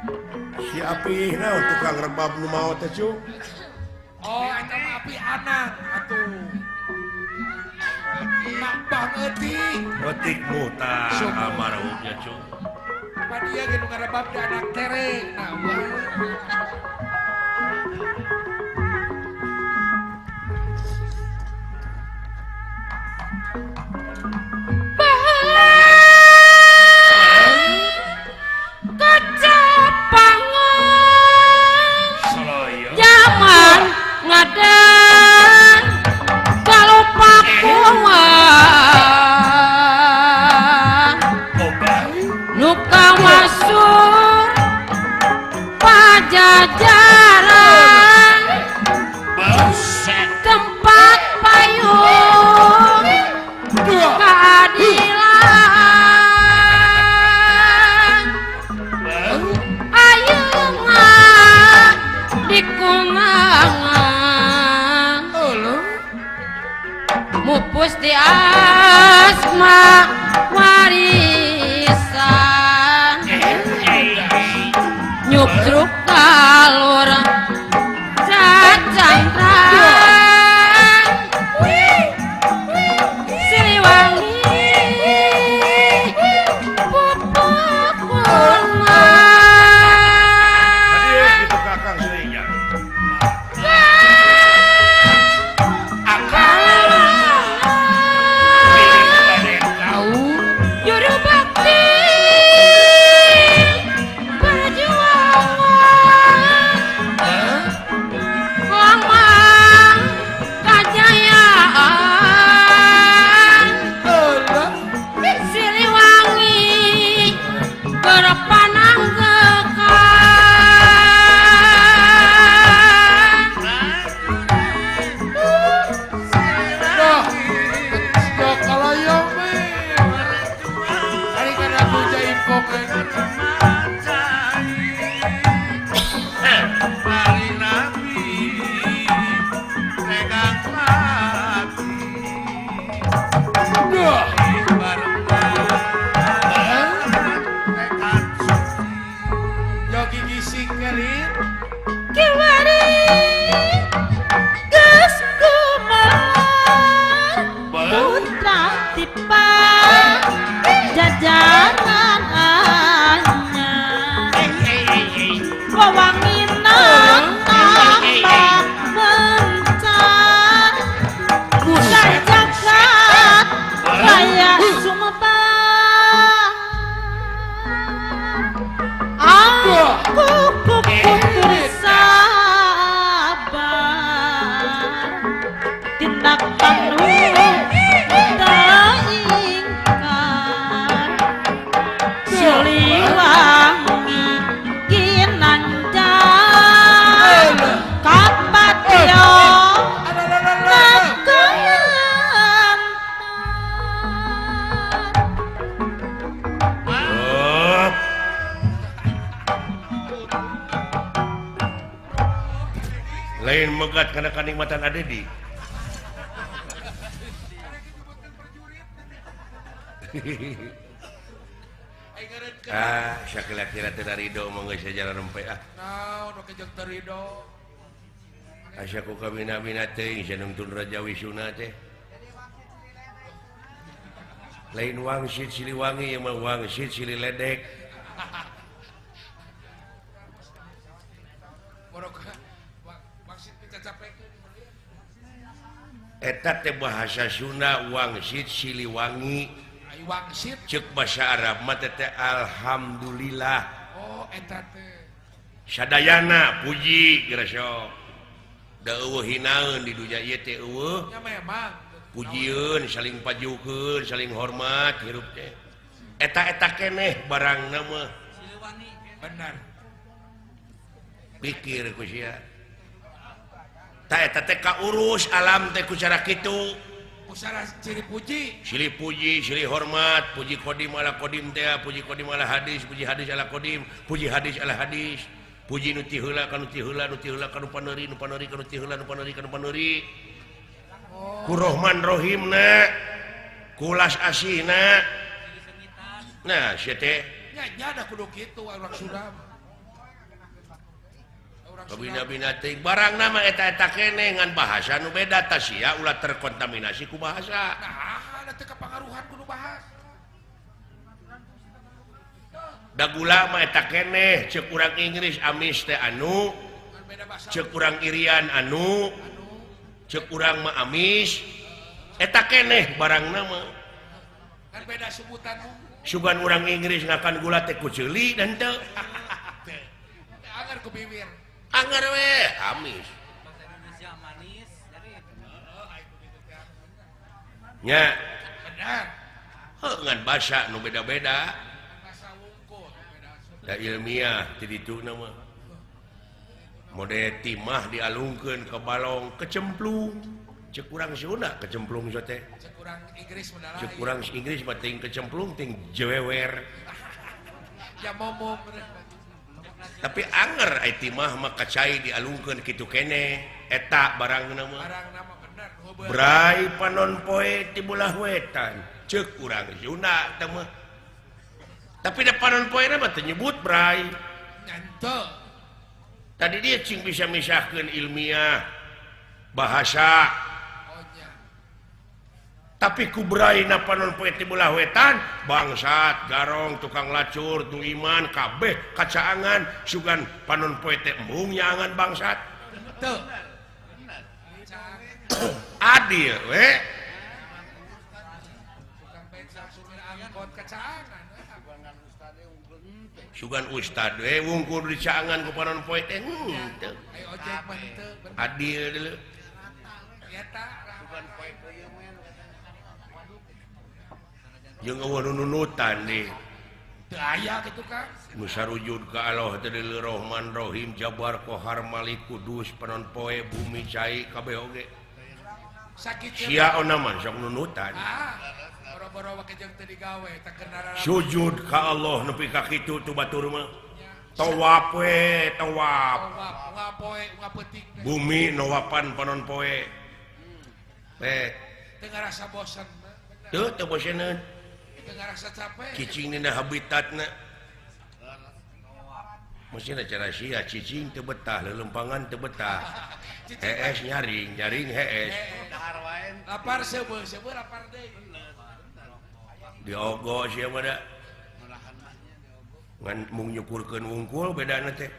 Si api naon tukang rebab nu maot teh cu? Oh, eta mah api anak atuh. Mak bang eutik. Eutik muta almarhumnya cu. Padia ge nu ngarebab di anak tere. Nah, wah. Jajaran tempat payung keadilan ayeuna dikunangan mupus di asma warisan nyutruk kalor cacangkrang Siliwangi pupuk kurma. Juru bakti perjuangan lambang kajayaan Siliwangi berpananggekan. Kiwari geus gumelar putra tipa jajaran anyar wewanginan tambah mencar bukan jagat raya Sumebar aku kukutur sabar tindak tanu ingkar Siliwangi kinanjar kapatya Lain megat karena kanikmatan Adedi. Ah, sakila-kira teu ridho mah geus jalan rempe ah. Naon oke jeung teu ridho. Asa ku kabina-bina teuing sanungtun Raja Wisuna teh. Lain wangsit Siliwangi ieu mah wangsit Sililedek. Eta teh bahasa Sunda wangsit Siliwangi. Wangsit cek bahasa Arab mah teh alhamdulillah. Oh eta teh sadayana puji geura sok. Da eueuh hinaeun di dunya ieu teh eueuh. Nya memang pujieun saling pajukeun saling hormat hirup teh. Eta-eta keneh barangna mah. Siliwangi bener. Pikir ku sia. Ta eta teh kaurus alam teh ku cara kitu. Cara ciri puji, silih puji, silih hormat, puji kodim ala kodim teh, puji kodim ala hadis, puji hadis ala kodim, puji hadis ala hadis, puji nu ti heula ka nu ti heula, nu ti heula ka nu paneuri, nu paneuri ka nu ti heula, nu paneuri ka nu paneuri. Ku Rohman Rohimna, kulas asihna. Nah, sia teh nya nya da kudu kitu urang Sunda. Kabina-bina teuing barang nama eta-eta keneh ngan bahasa nu beda tah sia ulah terkontaminasi ku bahasa. Nah, da teu kapangaruhan ku nu bahasa. Da gula mah eta keneh ceuk urang Inggris amis teh anu, ceuk urang Irian anu, ceuk urang mah amis. Eta keneh barangna mah. Kan beda sebutan. Sugan urang Inggris ngakan gula teh ku ceuli dan teu. Anger ku bibir. Anger we amis. Bahasa Indonesia manis. Nya. Benar. Heuh ngan basa nu beda-beda. Basa wungkul beda. Da ilmiah ti dituna mah. Mode timah dialungkeun ke balong kecemplung. Cek urang Sunda kecemplung teh. Cek urang Inggris mah. Cek urang Inggris mah ting kecemplung ting jewewer. Ya momong. Tapi anger ai timah mah kacai dialungkeun kitu keneh eta barangna mah. Barangna mah bener. Brai panon poe ti belah wetan. Cek urang Sunda teh mah. Tapi da panon poe mah teu nyebut brai. Nyanto. Tadi dia cing bisa misahkeun ilmiah bahasa. Tapi kubraina panon poe ti belah wetan bangsat garong tukang lacur tu iman kabeh kacaangan sugan panon poe teh embung nyaangan bangsat teu adil we sugan ustad we wungkul dicaangan ku panon poe teh henteu adil deuleu jeung eueuh nunutan deh teu aya kitu Kang nu sarujud ka Allah teh Rahman Rahim Jabar Kohar Malik Kudus panon poe bumi cai kabeh oge sakit sia ona mah sok nunutan ah boro-boro wake jeung teu digawe teh kendaraan sujud ka Allah nepi ka kitu tu batur mah tawaf we tawaf tawaf poe ngapeuting bumi nawapan panon poe teh teu ngarasa bosen teu teu boseneun teu ngarasa capek cicing dina habitatna mesti cara sia cicing teu betah lelempangan teu betah hees nyaring nyaring hees lapar seubeuh seubeuh lapar deui diogo sia mah da ngan mung nyukurkeun wungkul bedana teh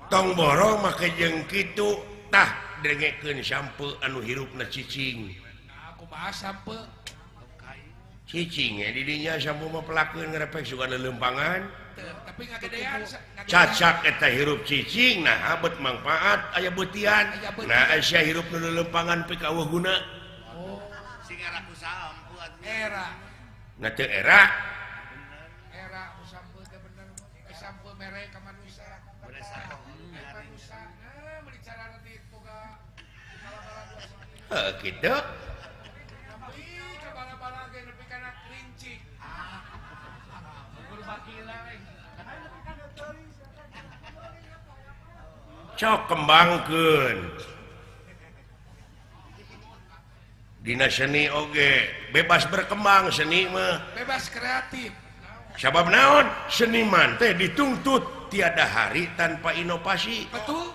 tong borong make jeung kitu tah dengekeun sampe anu hirupna cicing. Kumaha sampe? Cicing di dinya sampe mah pelakeun ngrepek sugan lelempangan. Tapi ngagedean cacak eta hirup cicing nah bet mangfaat aya beutian. Nah aya hirup nu lelempangan pika eueuh guna. Oh, sing era ku sampe atuh. Era. Nah teu era. Era ku sampe teh bener. Sampe mere ka manusia. Heuh kitu. Cok kembangkeun. Dina seni oge bebas berkembang seni mah. Bebas kreatif. Sabab naon? Seniman teh dituntut tiada hari tanpa inovasi. Betul.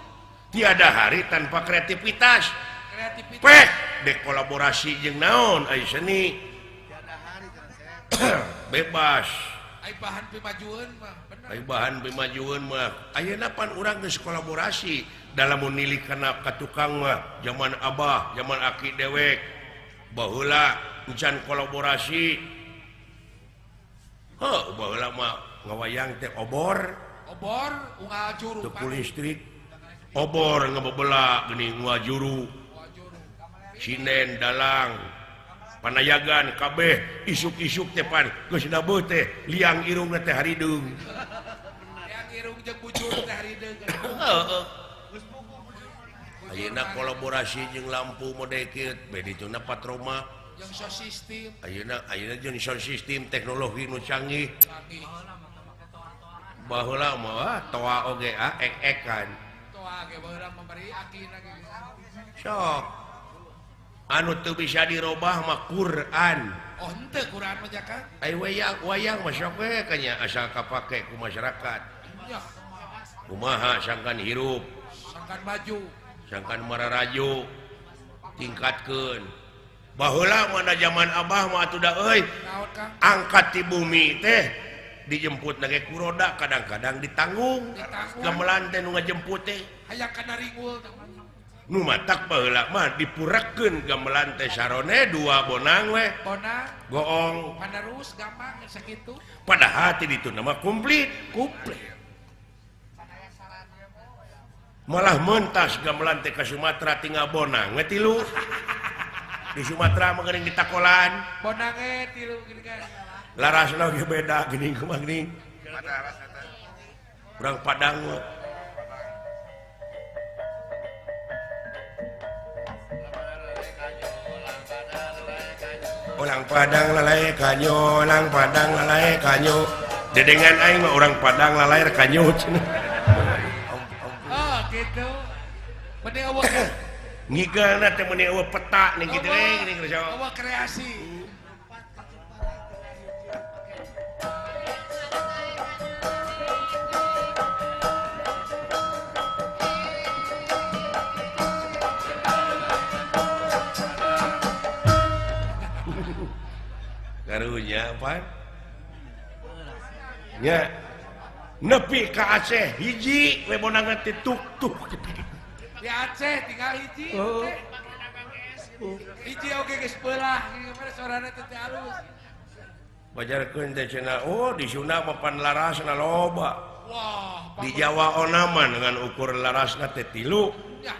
Tiada hari tanpa kreativitas. Kreativitas. Pek dekolaborasi jeung naon ai seni. Tiada hari bebas. Ai bahan pimajueun mah bener. Ai bahan pimajueun mah. Ayeuna pan urang geus kolaborasi dalam nilik kana ka tukang mah zaman abah, zaman aki dewek. Baheula encan kolaborasi. Heuh, baheula mah ngawayang teh obor. Obor unggal juru. Teu ku listrik. Obor ngebebela geuning ngajuru. Sinen dalang panayagan kabeh isuk-isuk teh pan geus nabeuh teh liang irungna teh harideung. Liang irung jeung bujur teh harideung. Heeh. Ayeuna kolaborasi jeung lampu mode kieu beh dituna patroma jeung sound system. Ayeuna ayeuna jeung sound system teknologi nu canggih. Baheula mah toa oge ah ek-ekan. Toa ge baheula mah bari akina ge. Sok anu teu bisa dirobah mah Quran. Oh henteu Quran mah Kang. Ai wayang wayang mah sok we kanya asal kapake ku masyarakat. Nya. Kumaha sangkan hirup, sangkan maju, sangkan mararaju tingkatkeun. Baheula mana zaman Abah mah atuh da euy. Angkat ti bumi teh dijemput nage ku roda kadang-kadang ditanggung. Gamelan teh nu ngajemput teh. Hayang kana ringul. Nu matak baheula mah dipurakeun gamelan teh sarone dua bonang we. Bonang, goong, panerus gampang sakitu. Padahal ti ditu mah komplit, komplit. Malah mentas gamelan teh ka Sumatera tinggal bonang we tilu. Di Sumatera mah geuning ditakolan. Bonang ge tilu geuning kan. Larasna ge beda geuning kumaha geuning. Urang Padang mah. Orang Padang lalai kanyo, orang Padang lalai kanyo. Dedengan aing mah orang Padang lalai kanyo cenah. Oh, gitu. Meni eueuh ngigeulna teh meni eueuh peta ning kitu we geuning eueuh kreasi. Karunya apa? Nya nepi ka Aceh hiji we bonangan teh tuk-tuk. Di Aceh tinggal hiji. Oh. Hiji oge geus beulah gimana sorana teh teh alus. Bajarkeun teh cenah oh di Sunda mah pan larasna loba. Wah, di Jawa onaman dengan ukur larasna teh tilu. Ya.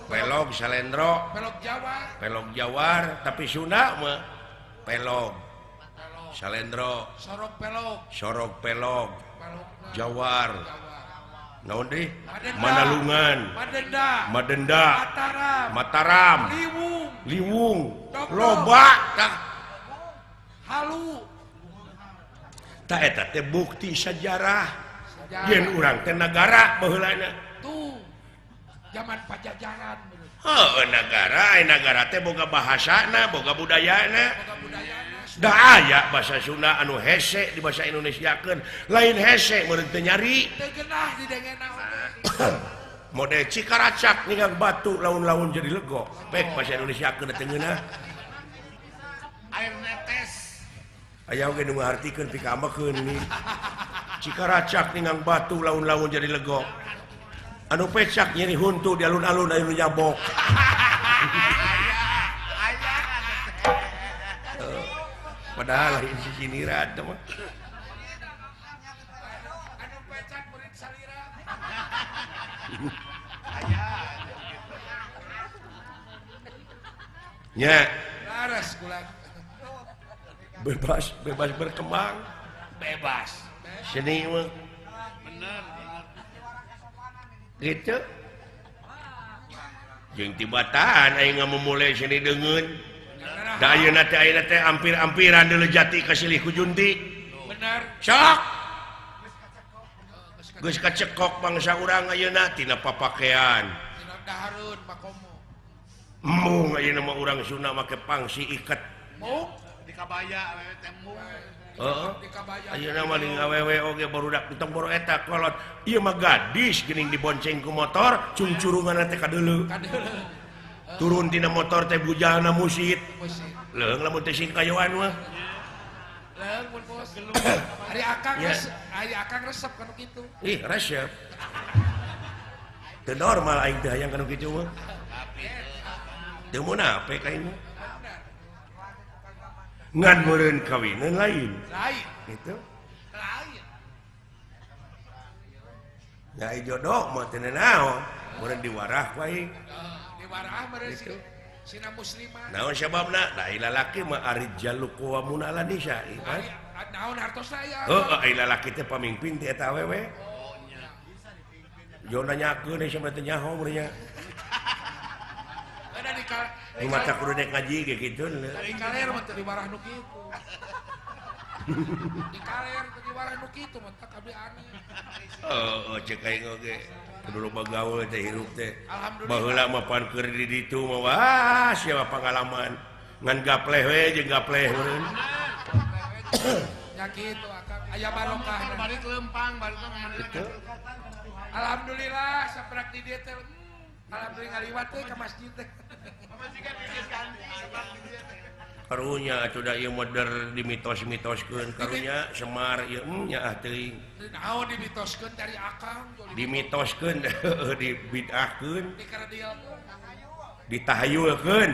Pelog salendro, pelog Jawa, pelog Jawar, tapi Sunda mah pelog, salendro, sorok pelog, sorok pelog, Jawar, naon deui? Madenda, Manalungan, Madenda, Madenda, Mataram, Mataram, Liwung, Liwung, Dok-dok. Loba tah. Halu. Tah eta teh bukti sejarah. Yen urang teh nagara baheulana. Tuh. Zaman Pajajaran. Heuh, nagara, nagara teh boga bahasana, boga budayana. Boga budayana. Da aya bahasa Sunda anu hese di bahasa Indonesiakeun, lain hese meureun teu nyari. Teu geunah didengena oge. Model Cikaracak ninggang batu laun-laun jadi lego. Pek bahasa Indonesiakeun teu ngeunah. Air netes. Aya oge nu ngahartikeun pikaambekeun nih. Cikaracak ninggang batu laun-laun jadi lego. Anu pecak nyeri huntu di alun-alun anu nyabok. Padahal lain si siniran teh mah. Anu pecak murid salira. Nya. Laras kula. Bebas, bebas berkembang. Bebas. Seni mah. Bener. Gitu. Jeung tibatan aing ngamumule seni deungeun. Da ayeuna teh ampir-ampiran deuleu jati ka silih ku junti. Bener. Sok. Geus kacekok bangsa urang ayeuna tina papakean. Tina dahareun makomo. Embung ayeuna mah urang Sunda make pangsi iket. Mung di kabaya we teh mung. Heeh. Ayeuna mah ning awewe oge barudak tong boro eta kolot. Ieu mah gadis geuning dibonceng ku motor, cungcurunganna teh kadeuleu. Kadeuleu. Turun tina motor teh bujana musit. Leung lamun teh singkayoan mah. Leung mun bos. Ari akang resep, ari akang resep kanu kitu. Ih, resep. Teu normal aing teh hayang kanu kitu mah. Teu munafik aing mah. Ngan meureun kawinan lain. Lain. Gitu. Lain. Ya jodoh mah teu naon, meureun diwarah ku aing. Diwarah meureun sina muslimah. Naon sababna? Da ai lalaki mah arijalu qawwamuna 'ala nisa. Naon hartosna aya? Heuh, ai lalaki teh pamimpin ti eta awewe. Jo nanyakeun euy sampe teu nyaho meureun nya. Nu mata kudu nek ngaji ge kitu. Di kaler mah teu diwarah nu kitu. Di kaler teu diwarah nu kitu mah tak abdi aneh. Heuh, cek aing oge. Kudu loba gaul teh hirup teh. Alhamdulillah. Baheula mah pan keur di ditu mah wah siapa pangalaman. Ngan gapleh we jeung gapleh meureun. Ya kitu akang aya barokah. Balik lempang balik Gitu. Alhamdulillah saprak di dieu teh. Alhamdulillah ngaliwat teh ka masjid teh. Karunya atuh da ieu moder dimitos-mitoskeun karunya Semar ieu nya ah teuing. Naon dimitoskeun dari akang dimitoskeun dibid'ahkeun dikaradialkeun ditahayulkeun.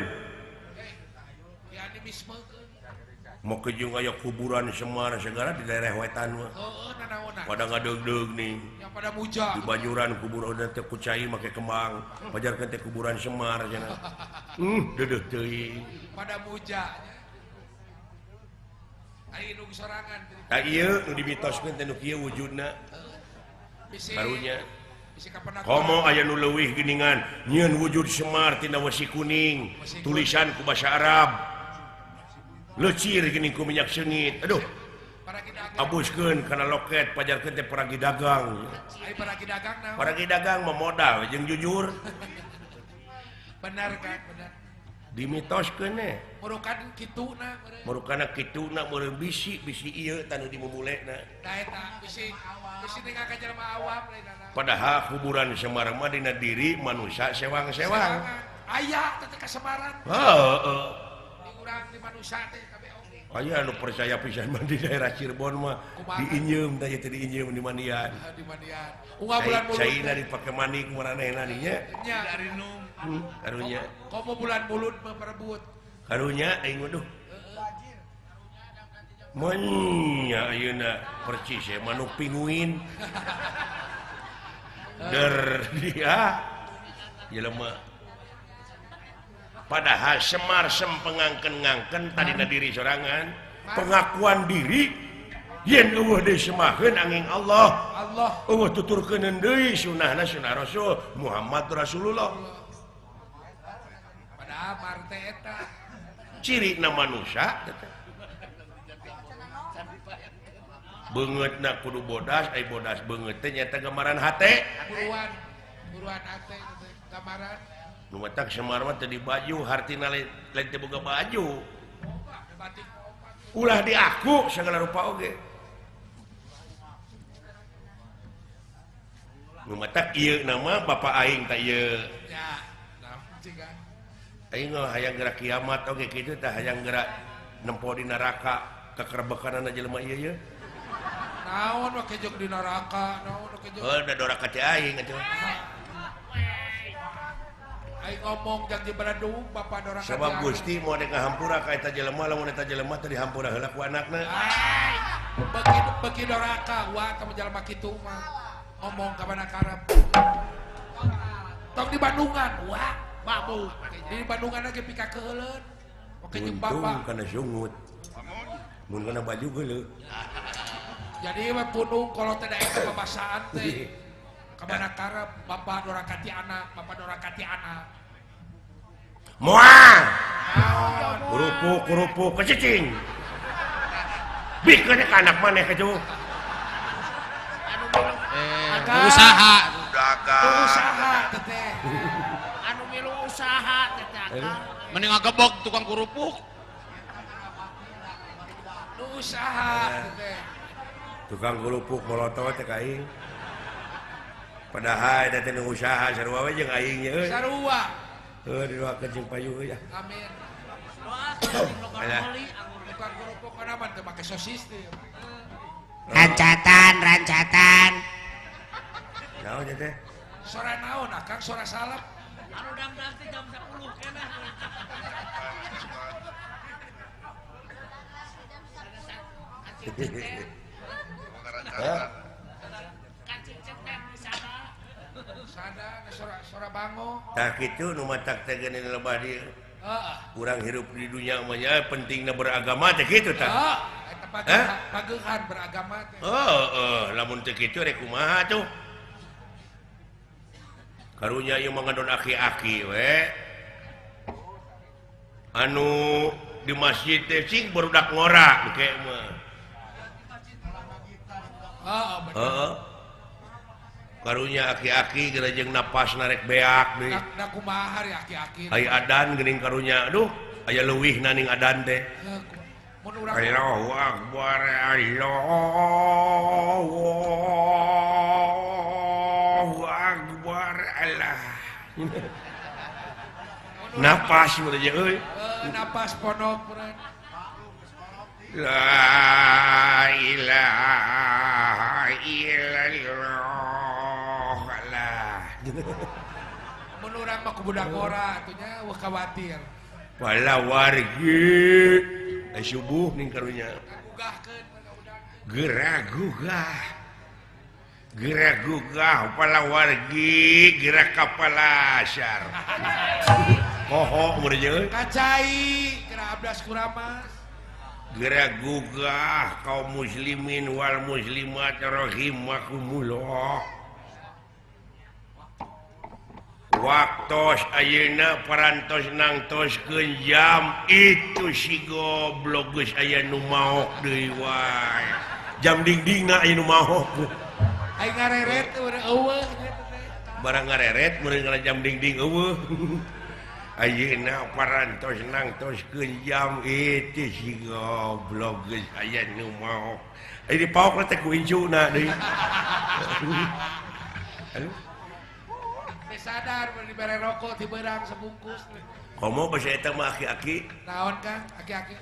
Dianimismekeun. Make jeung aya kuburan Semar segala di daerah wetan mah. Heeh, nanaonan. Pada ngadeugdeug nih. Yang pada muja. Di bajuran kuburan teh ku cai make kembang, pajarkeun teh kuburan Semar cenah. Deudeuh teuing. Pada muja. Ai nu sorangan. Tah ieu nu dimitoskeun teh nu kieu wujudna. Karunya. Komo aya nu leuwih geuningan, nyieun wujud Semar tina wesi kuning, tulisan ku basa Arab. Lecir gini ku minyak sengit. Aduh. Abuskeun kana loket pajarkeun teh paragi dagang. Ai paragi dagang naon? Paragi dagang mah modal jeung jujur. Benar kan, benar. Dimitoskeun eh. Murukan kituna meureun. Murukana kituna meureun bisi ieu tanu dimumulena. Tah eta bisi tinggal ka jelema awam lain. Padahal kuburan Semar mah dina diri manusia sewang-sewang. Aya teh ka Semaran. Heeh. Urang di manusia teh kabeh oge. Aya anu percaya pisan mah di daerah Cirebon mah diinjeum teh teh diinjeum di mandian. Di mandian. Unggal bulan mulud. Caina dipake mandi ku maranehna nya. Nya. Karunya. Komo bulan mulud mah perebut. Karunya aing waduh. Mun nya ayeuna percis ye manuk pinguin. Der dia jelema. Padahal Semar sempengangken-ngangken tadina diri sorangan pengakuan diri yen eueuh deui semaheun angin Allah Allah eueuh tuturkeuneun deui sunahna sunah Rasul Muhammad Rasulullah. Padahal marte eta cirina manusia beungeutna kudu bodas ai bodas beungeut teh nyaeta gambaran hate buruan buruan hate gambaran. Nu matak Semar mah teu di baju hartina lain teu boga baju. Ulah diaku segala rupa oge. Nu matak ieu nama bapa aing tah ieu. Ya, aing mah hayang gerak kiamat oge kitu tah hayang gerak nempo di neraka kakerbekanana jelema ieu ye. Naon we kejog di neraka, naon we kejog. Heuh da doraka teh aing atuh. Aing ngomong janji beradung bapak doraka. Sabab Gusti moal dek ngahampura ka eta jelema lamun eta jelema teh dihampura heula ku anakna. Beuki beuki doraka wa ka jelema kitu mah. Ngomong ka mana karep. Tong di Bandungan wa babu. Di Bandungan ge pika keuheuleun. Oke jeung bapak. Untung kana sungut. Mun kana baju geuleuh. Jadi we punung kalau teh daek babasaan teh. Kamana karep bapak doraka ti anak, bapak doraka ti anak. Moal. Kerupuk kerupuk kecicing. Bikeun ka anak maneh keju. Anu usaha dagang. Usaha teteh. Anu milu usaha teteh akang. Mending ngagebog tukang kerupuk. Nu usaha teteh. Tukang kerupuk molotot teh ka aing. Padahal eta teh nu usaha sarua we jeung aing nya euy. Sarua. Heuh didoakeun jeung payu euy. Amin. Tukang kerupuk kana mah teu make sosis teh. Rancatan, rancatan. Naon teh? Sora naon akang sora salep. Anu dangdang teh jam 10 keneh. Sada sora sora bango. Tah kitu nu matak teh geuning lebah dieu. Heeh. Urang hirup di dunia mah nya pentingna beragama teh kitu tah. Heeh, eta pagehan beragama teh. Heeh, lamun teu kitu rek kumaha tuh? Karunya ieu mah ngadon aki-aki we. Anu di masjid teh cing barudak ngora engke mah. Heeh, heeh. Karunya aki-aki geura jeung napas narek beak deui. Da kumaha ari aki-aki. Ai adan geuning karunya aduh. Aya leuwih naning adan teh. Allahu akbar Allahu akbar Allah. Napas mun aja euy. Napas pondok meureun. La ilaha illallah Allah. Mun urang mah ku budak ora atuh nya eueuh khawatir. Pala wargi subuh ning karunya. Gerak gugah. Gerak gugah pala wargi gerak kapal asyar. Poho mun jeung kacai gerak abdas kuramas. Gerak gugah kaum muslimin wal muslimat rahimakumullah. Waktos ayeuna parantos nangtoskeun jam itu si goblok geus aya nu maok deui wae. Jam dingdingna aya nu maok. Aing ngareret eueuh kitu teh. Barang ngareret meureun kana jam dingding eueuh. Ayeuna parantos nangtoskeun jam itu si goblok geus aya nu maok. Aya dipaok teh ku incuna deui. Aduh. Sadar dibere rokok ti beurang sebungkus. Komo basa eta mah aki-aki. Naon Kang? Aki-aki.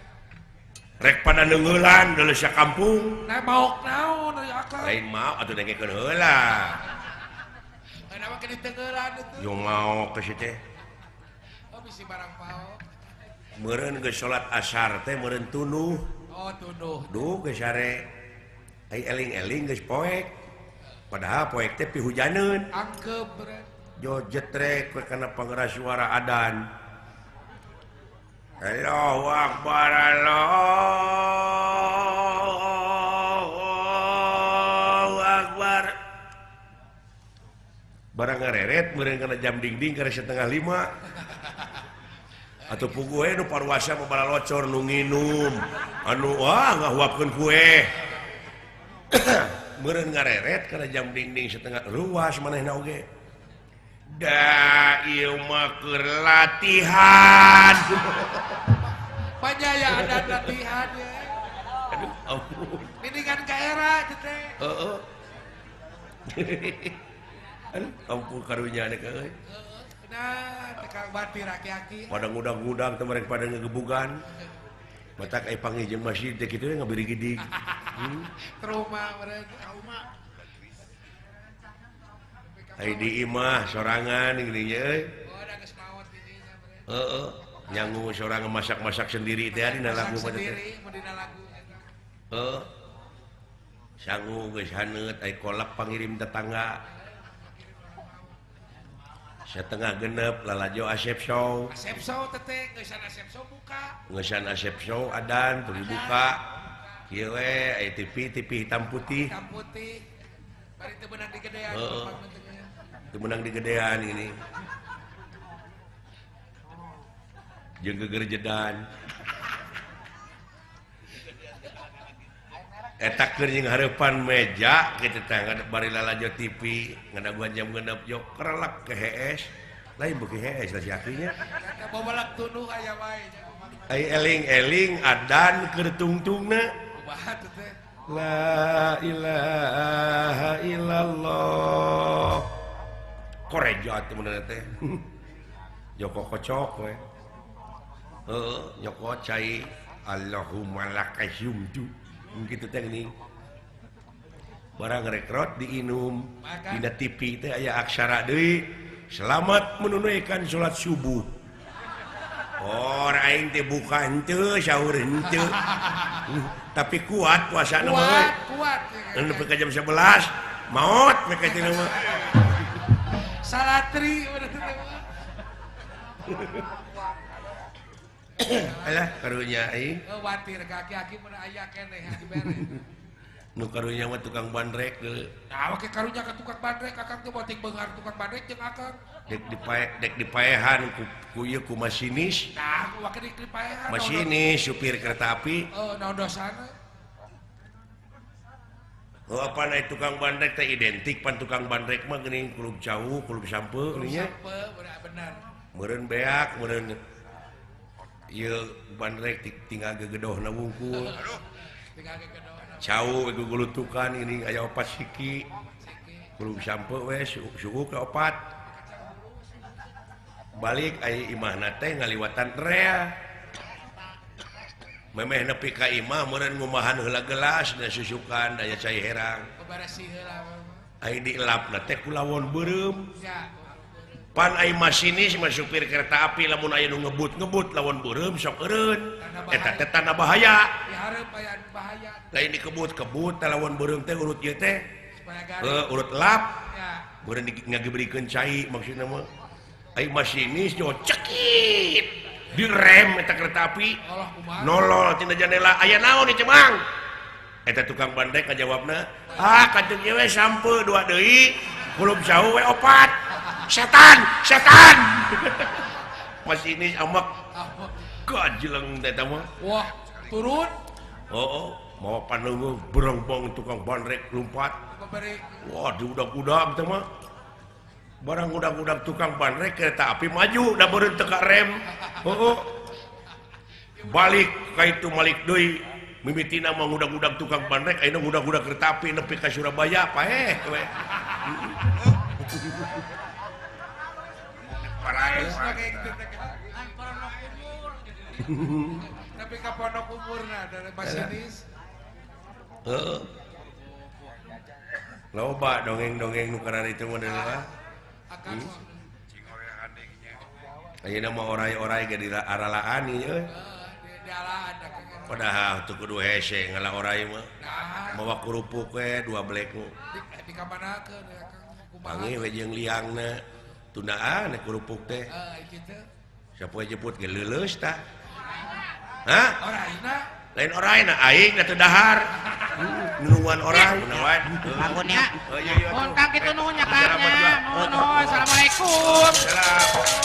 Rek pada neungeulan deuleu sakampung. Nah maok naon ari akang? Lain maok atuh dengekeun heula. Lain mah ke diteungeulan atuh. Yo maok ke si teh. Oh bisi barang paok. Meureun geus salat asar teh meureun tunuh. Oh tunuh. Duh geus sare. Ai eling-eling geus poek. Padahal poek teh pihujaneun. Angkep meureun. Jo jetrek karena pengeras suara adan. Allahu akbar Allahu akbar. Barang ngareret meureun kana jam dingding kana 4:30. Atuh puguh we nu parwasa mah balalocor nu nginum. Anu wah ngahuapkeun kue. Meureun ngareret kana jam dingding setengah ruas manehna oge. Da ieu mah keur latihan. Panjaya ada latihan ya. Aduh ampun. Mendingan ka era teh. Heeh. Aduh ampun karunya teh euy. Nah, teh ka batir aki-aki. Pada ngudang-ngudang teh mereka pada ngegebugan. Matak ai panggih jeung masjid teh kitu ngabirigidig. Trauma mereka, trauma. Ai di imah sorangan geuning euy. Heeh, nyangu sorangan masak-masak sendiri teh dina lagu mah teh. Heeh. Sangu geus haneut ai kolak pangirim tetangga. 5:30 lalajo Asep Show. Asep Show teh geusan Asep Show buka. Geusan Asep Show adan teu dibuka. Kieu we ai TV TV hitam putih. Hitam putih. Bari teu beunang digedean. Heeh. Menang di gedean ini jeung gegerjedan eta keur jeung hareupan meja kitu teh bari lalajo TV ngadaguan jam 6 jok kerelek ke hees lain beuki hees lah si akinya eta babalak tunuh aya wae ai eling-eling adan keur tungtungna kumaha teh la ilaha illallah koreja teh mun teh Joko kocok we heuh nyokot cai Allahumma lakasumtu kitu teh geuning barang rekrot diinum dina TV teh aya aksara deui selamat menunaikan salat subuh. Or aing teh buka henteu sahur henteu tapi kuat puasana mah kuat nepi ka jam 11 maot mereka teh mah salatri alah karunya aing watir ka aki-aki mun aya keneh dibere nu karunya mah tukang bandrek deui. Nah oke karunya ka tukang bandrek akang teh boting beunghar tukang bandrek jeung akang dek dipaehan ku ieu ku masinis. Nah wake dipaehan masinis supir kereta api heuh naon dosana. Oh apa naik tukang bandrek teh identik pan tukang bandrek mah geuning kulub jauh kulub sampe geuning nya. Sampe bener. Meureun beak meureun Ieu bandrek tinggal gegedohna wungkul. Cau gugulutukan ini aya opat siki. Belum sampe we suuk ka opat. Balik aya imahna teh ngaliwatan rea. Memeh nepi ka imah meureun ngumahan heula gelas da susukan daya cai herang. Ai dielapna teh ku lawon beureum. Pan ai masinis mah supir kereta api lamun aya nu ngebut-ngebut lawon beureum sok eureun. Eta teh tanda bahaya. Lain dikebut-kebut teh lawon beureum teh urut ieu teh. Heuh urut lap. Beureum ngagebrikeun cai maksudna mah. Ai masinis jo cekit. Direm eta kereta api. Nolol tina jandela aya naon ieu Mang? Eta tukang bandrek ngajawabna, "Ah, kantun ieu we sampe dua deui, kulub jauh we opat." Setan, setan. Masinis amak kajeleng teh eta mah. Wah, turun. Oh, mawa pandeungeuh berengbong tukang bandrek lumpat. Wah, diudag-udag teh mah. Barang udag-udag tukang bandrek kereta api maju da beureun teu ka rem. Heuh. Balik ka itu malik deui. Mimitina mah ngudag-udag tukang bandrek ayeuna ngudag-udag kereta api nepi ka Surabaya paeh we. Tapi ka pondok umurna dari masinis. Heeh. Loba dongeng-dongeng nu karana itu mah deui. Ayeuna mah orai-orai ge di aralaan ieu euy. Padahal teu kudu hese ngala orai mah. Mawa kerupuk we dua blek. Di kamanakeun ya Kang? Panggih we jeung liangna. Tundaan kerupuk teh. Heeh kitu. Sapoe jemput ge leuleus tah. Hah? Oraina? Lain oraina aing da teu dahar. Nulungan orai nawan. Bangunnya. Oh iya iya. Nuhun Kang kitu nuhun nya Kang nya. Nuhun nuhun. Assalamualaikum. Salam.